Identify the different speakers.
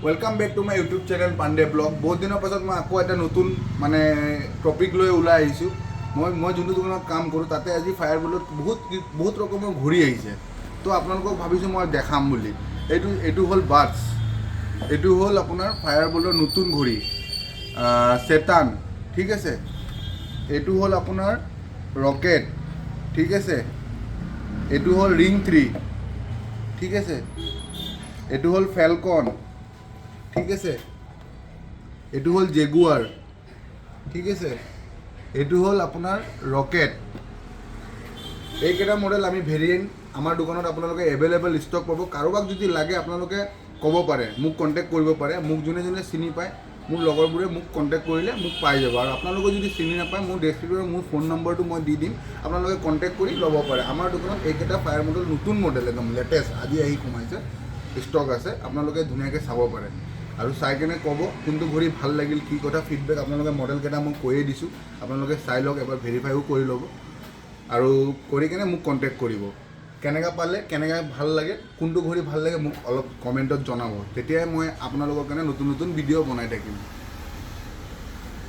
Speaker 1: Welcome back to my YouTube channel Pandey Vlog. বহুত দিনৰ পাছত মই আকৌ এটা নতুন মানে টপিক লৈ ওলাই আহিছোঁ। মই যোনটো দোকানত কাম কৰোঁ, তাতে আজি ফায়াৰ বল্টত বহুত বহুত ৰকমৰ ঘড়ী আহিছে। তো আপোনালোকক ভাবিছোঁ মই দেখাম বুলি। এইটো হ'ল বাডছ, এইটো হ'ল আপোনাৰ ফায়াৰ বল্টৰ নতুন ঘড়ী চেতান, ঠিক আছে। এইটো হ'ল আপোনাৰ ৰকেট, ঠিক আছে। এইটো হ'ল ৰিং 3, ঠিক আছে। এইটো হ'ল ফেলকন, ঠিক আছে। এইটো হ'ল জেগুৱাৰ, ঠিক আছে। এইটো হ'ল আপোনাৰ ৰকেট। এইকেইটা মডেল আমি ভেৰিয়েণ্ট আমাৰ দোকানত আপোনালোকে এভেইলেবল ষ্টক পাব। কাৰোবাক যদি লাগে, আপোনালোকে ক'ব পাৰে, মোক কণ্টেক্ট কৰিব পাৰে। মোক যোনে যোনে চিনি পায়, মোৰ লগৰবোৰে মোক কণ্টেক্ট কৰিলে মোক পাই যাব। আৰু আপোনালোকে যদি চিনি নাপায়, মোৰ ডেছক্ৰিপশ্যনত মোৰ ফোন নম্বৰটো মই দি দিম, আপোনালোকে কণ্টেক্ট কৰি ল'ব পাৰে। আমাৰ দোকানত এইকেইটা ফায়াৰ মডেল, নতুন মডেল, একদম লেটেষ্ট আজি আহি সোমাইছে, ষ্টক আছে। আপোনালোকে ধুনীয়াকৈ চাব পাৰে আৰু চাই কেনে ক'ব কোনটো ঘড়ী ভাল লাগিল, কি কথা, ফিডবেক। আপোনালোকে মডেলকেইটা মই কৈয়ে দিছোঁ, আপোনালোকে চাই লওক এবাৰ, ভেৰিফাইও কৰি ল'ব আৰু কৰি কেনে মোক কণ্টেক্ট কৰিব। কেনেকুৱা পালে, কেনেকুৱা ভাল লাগে, কোনটো ঘড়ী ভাল লাগে, মোক অলপ কমেণ্টত জনাব। তেতিয়াই মই আপোনালোকৰ কাৰণে নতুন নতুন ভিডিঅ' বনাই থাকিম।